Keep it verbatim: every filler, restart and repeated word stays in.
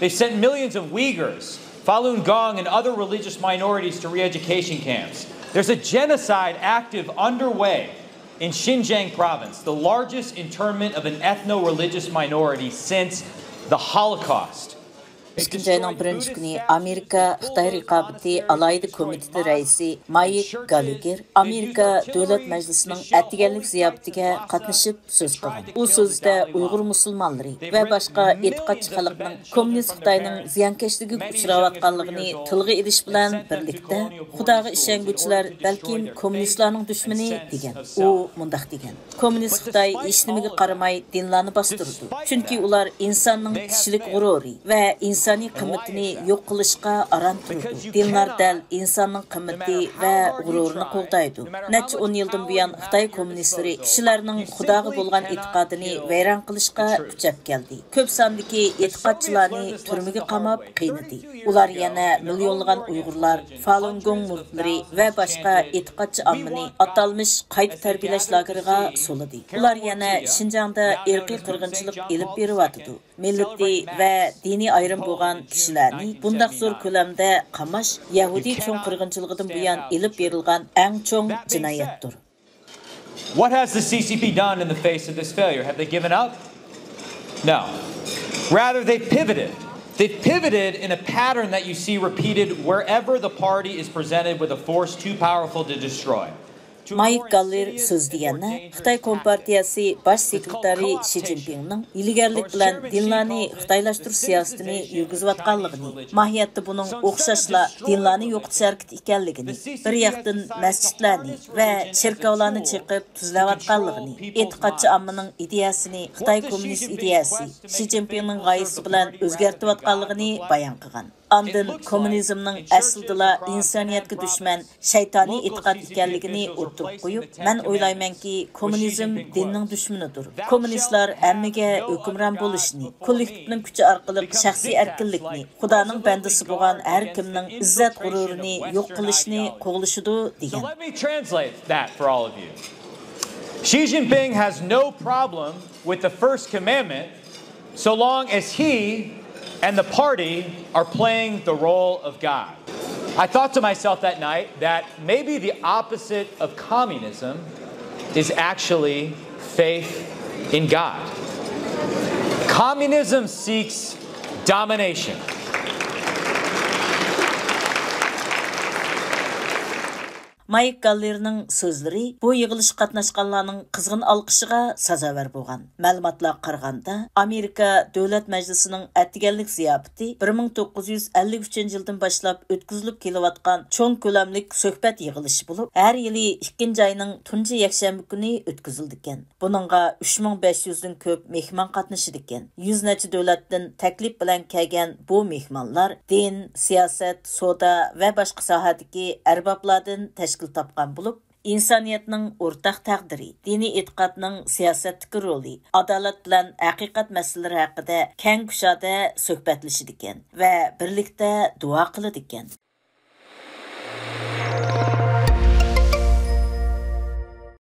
They've sent millions of Uyghurs, Falun Gong, and other religious minorities to re education camps. There's a genocide active underway in Xinjiang province, the largest internment of an ethno religious minority since the Holocaust. ئىككىنچى ئاينىڭ بىرىنچى كۈنى ئامېرىكا خىتاي رىقابىتى ئالاھىدە كومىتېتى رەئىسى مايك گاللېگېر ئامېرىكا دۆلەت مەجلىسىنىڭ ئەتىگەنلىك زىياپىتىگە قاتنىشىپ سۆز قىلغان. ئۇ سۆزىدە ئۇيغۇر مۇسۇلمانلىرى ۋە باشقا ئېتىقادچى خەلقنىڭ كوممۇنىست خىتاينىڭ زىيانكەشلىكىگە ئۇچراۋاتقانلىقىنى تىلغا ئېلىش بىلەن بىرلىكتە، خۇداغا ئىشەنگۈچىلەر بەلكىم كوممۇنىستلارنىڭ دۈشمىنى، دېگەن. ئۇ مۇنداق دېگەن: كوممۇنىست خىتاي ھېچنېمىگە قارىماي دىنلارنى باستۇرىدۇ، چۈنكى ئۇلار ئىنساننىڭ كىشىلىك غۇرۇرى ۋە ئىنسانىي قىممىتىنى يوق قىلىشقا ئاران تۇرىدۇ. دىنلار دەل ئىنساننىڭ قىممىتى ۋە غۇرۇرىنى قوغدايدۇ. نەچچە ئون يىلدىن بۇيان خىتاي كوممۇنىستلىرى كىشىلەرنىڭ خۇداغا بولغان ئېتىقادىنى ۋەيران قىلىشقا كۈچەپ كەلدى. كۆپ ساندىكى ئېتىقادچىلارنى تۈرمىگە قاماپ قىينىدى. ئۇلار يەنە مىليونلىغان ئۇيغۇرلار، فالۇنگوڭ مۇرىتلىرى ۋە باشقا ئېتىقادچى ئاممىنى ئاتالمىش قايتا تەربىيەلەش لاگېرىغا سولىدى. ئۇلار يەنە شىنجاڭدا ئىرقىي قىرغىنچىلىق ئېلىپ بېرىۋاتىدۇ. مىللىتى ۋە دىنىي ئايرىم بولغان كىشىلەرنى بۇنداق زور كۆلەمدە قاماش يەھۇدىي چوڭ قىرغىنچىلىقىدىن بۇيان ئېلىپ بېرىلغان ئەڭ چوڭ جىنايەتتۇر. What has the C C P done in the face of this failure? Have they given up? No. Rather, they've pivoted. They've pivoted in a pattern that you see repeated wherever the party is presented with a force too powerful to destroy. مايك گاللېر سۆزىدە يەنە خىتاي كومپارتىيەسى باش سېكرېتارى شى جىنپىڭنىڭ ھىيلىگەرلىك بىلەن دىنلارنى خىتايلاشتۇرۇش سىياسىتىنى يۈرگۈزۈۋاتقانلىقىنى، ماھىيەتتە بۇنىڭ ئوخشاشلا دىنلارنى يوقىتىش ھەرىكىتى ئىكەنلىكىنى، بىر ياقتىن مەسچىتلەرنى ۋە چېركاۋلارنى چېقىپ تۈزلەۋاتقانلىقىنى، ئېتىقادچى ئاممىنىڭ ئىدىيەسىنى خىتاي كوممۇنىست ئىدىيەسى، شى جىنپىڭنىڭ غايىسى بىلەن ئۆزگەرتىۋاتقانلىقىنى بايان قىلغان. ئاندىن كوممۇنىزمنىڭ ئەسلىدىلا ئىنسانىيەتكە دۈشمەن، شەيتانىي ئېتىقاد ئىكەنلىكىنى ئوتتۇرىغا قويۇپ، مەن ئويلايمەنكى، كوممۇنىزم دىننىڭ دۈشمىنىدۇر. كوممۇنىستلار ھەممىگە ھۆكۈمران بولۇشنى، كوللېكتىپنىڭ كۈچى ئارقىلىق شەخسىي ئەركىنلىكنى، خۇدانىڭ بەندىسى بولغان ھەر كىمنىڭ ئىززەت غۇرۇرىنى يوق قىلىشنى قوغلىشىدۇ، So دېگەن. let me translate that for all of you. Xi Jinping has no problem with the first commandment so long as he and the party are playing the role of God. I thought to myself that night that maybe the opposite of communism is actually faith in God. Communism seeks domination. مايك گاللېرنىڭ سۆزلىرى بۇ يىغىلىشقا قاتناشقانلارنىڭ قىزغىن ئالقىشىغا سازاۋەر بولغان. مەلۇماتلارغا قارىغاندا، ئامېرىكا دۆلەت مەجلىسىنىڭ ئەتىگەنلىك زىياپىتى بىر مىڭ توققۇز يۈز ئەللىك ئۈچىنچى يىلدىن باشلاپ ئۆتكۈزۈلۈپ كېلىۋاتقان چوڭ كۆلەملىك سۆھبەت يىغىلىشى بولۇپ، ھەر يىلى ئىككىنچى ئاينىڭ تۇنجى يەكشەنبە كۈنى ئۆتكۈزۈلىدىكەن. بۇنىڭغا ئۈچ مىڭ بەش يۈزدىن كۆپ مېھمان قاتنىشىدىكەن. يۈز نەچچە دۆلەتتىن تەكلىپ بىلەن كەلگەن بۇ مېھمانلار دىن، سىياسەت، سودا ۋە باشقا ساھەدىكى ئەربابلاردىن تەشكىل تاپقان بولۇپ، ئىنسانىيەتنىڭ ئورتاق تەقدىرى، دىنىي ئېتىقادنىڭ سىياسەتتىكى رولى، ئادالەت بىلەن ھەقىقەت مەسىلىلىرى ھەققىدە كەڭ كۇشادە سۆھبەتلىشىدىكەن ۋە بىرلىكتە دۇئا قىلىدىكەن.